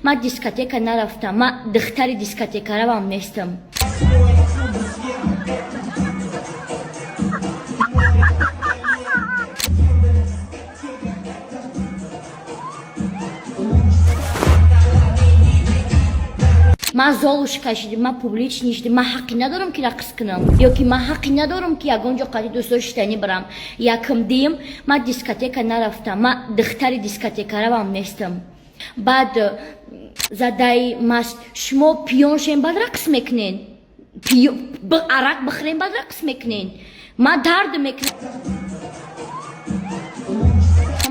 Ман дискотека нарафтам, ман духтари дискотекаравам нестам. Ман Золушка шидим, ман публичный шидим, ман ҳаққи надорам, ки рақс кунам, ё ки ман ҳаққи надорам, ки ягон ҷо қади дӯсто шиштанӣ барам. Якм дим, ман дискотека нарафтам, ман духтари дискотекаравам нестам. Баъд задаи маст шумо пиён шен, баъд рақс мекунен, арақ бихӯрен, баъд рақс мекунен. Ман дард мекунам,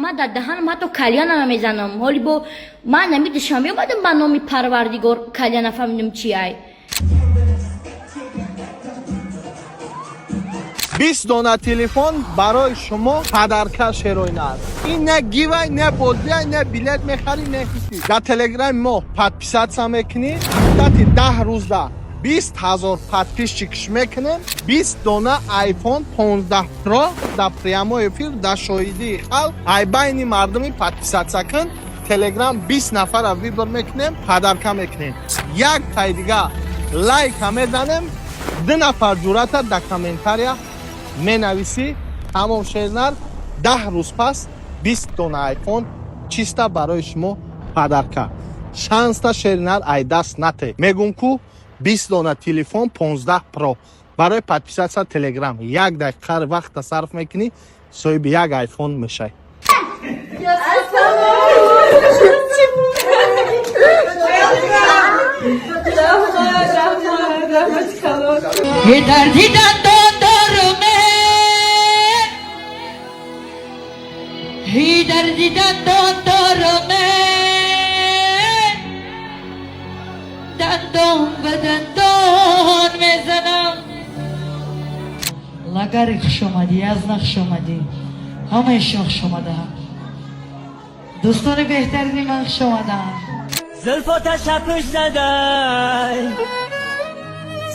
ман дар даҳанам ҳатто кальяна намезанам. Ҳоли бо ман нами Душанбе омадам, ба номи Парвардигор, кальян нафаҳмидам чи ай. 20 дона телефон барои шумо подарка. Шероина аст ин, не гивай, не бозиай, не билет мехарӣ, не ҳисӣ. Дар Телеграми мо подписаться мекунӣ, муддати 10 рӯзда 20 000 подписчик мекунем, 20 дона iPhone 15 Pro дар прямой эфир, дар шоҳидии халқ, ай байни мардуми подписаться кун Телеграм 20 нафара выбор мекунем, подарка мекунем. Як тай дига лайка мезанем, ду нафар ҷурата дар комментария менависӣ. Тамом, шернар, 10 рӯз пас 20 дона айфон чиста барои шумо подарка. Шанста, шернар, ай даст нате. Мегум ку, 20 дона телефон 15 Pro барои подписаться Телеграм як дақиқа вақта сарф мекунӣ, соҳиби як айфон мешавӣ. Дарди дандон дорум, дарди дандон дорум, дандон ба дандон мезанам. Лагари, хуш омадӣ, язна, хуш омадӣ, ҳамаи шумо хуш омадаам, дӯстони беҳтарини ман хуш омадаам. Зулфота шапуш задай,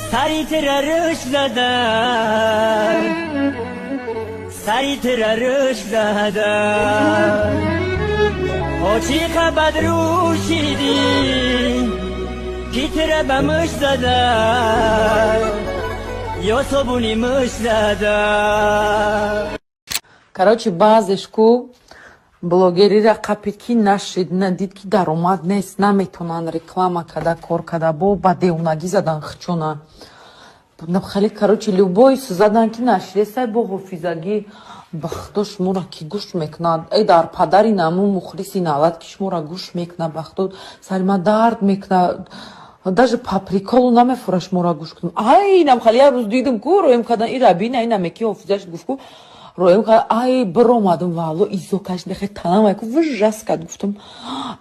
сари тира рӯш задай, сари тира рӯш задай. Очиқа бадрӯ шидӣ, ки тира ба муш задай ё собуни муш задай. Короче, баъзеш ку блогерира қапид, ки нашид, надид, ки даромад нест, наметонанд реклама када, кор када, бо ба девонагӣ задан хичона хеле. Короче, любой задан, ки нашидесай, бо ҳофизагӣ. Ба худо, шуморо ки гӯш мекунад? Э, дар падари наму мухлиси навад, ки шуморо гӯш мекунад? Ба худо, сари ман дард мекунад, даже по приколу намефура шуморо гӯш кунам. Ай, нам хали як рӯз дидим ку, роем кардан, ира бина, ина ки ҳофизаш гуфт ку, роем кард, ай, биромадам, валло, изо кашида, хе танам ай ку вужас кард. Гуфтам,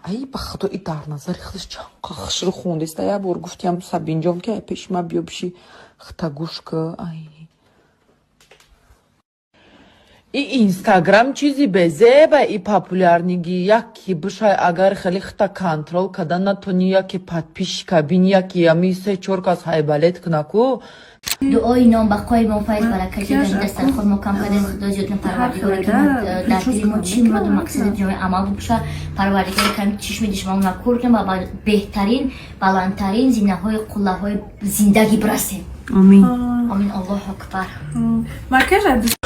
ай, ба худо, и дар назари худаш чанқа хушрӯ хондеста. Як бор гуфтиам Сабинҷон, ки ай пеши ма биё, биши, хита гӯш ка. Ай, и Инстаграм чизи безеба, и популярный ги яки бишай, агар хеле хита контрол карда натони, яке подписчика бини, яки ами се чор кас ҳайбалет куна ку. Дуои номбақои мо, файз, баракати дар дастархон мо кам кардем, худо зиёд на. Парвардигоре, ки дар дили мо чӣ муроду мақсади ҷои амал бипӯша, Парвардигоре, ками чишми душманона кур кунем ва ба беҳтарин, баландтарин зинаҳои қуллаҳои зиндагӣ бирасем. Амин. Амин, Аллоҳу акбар. Макияж.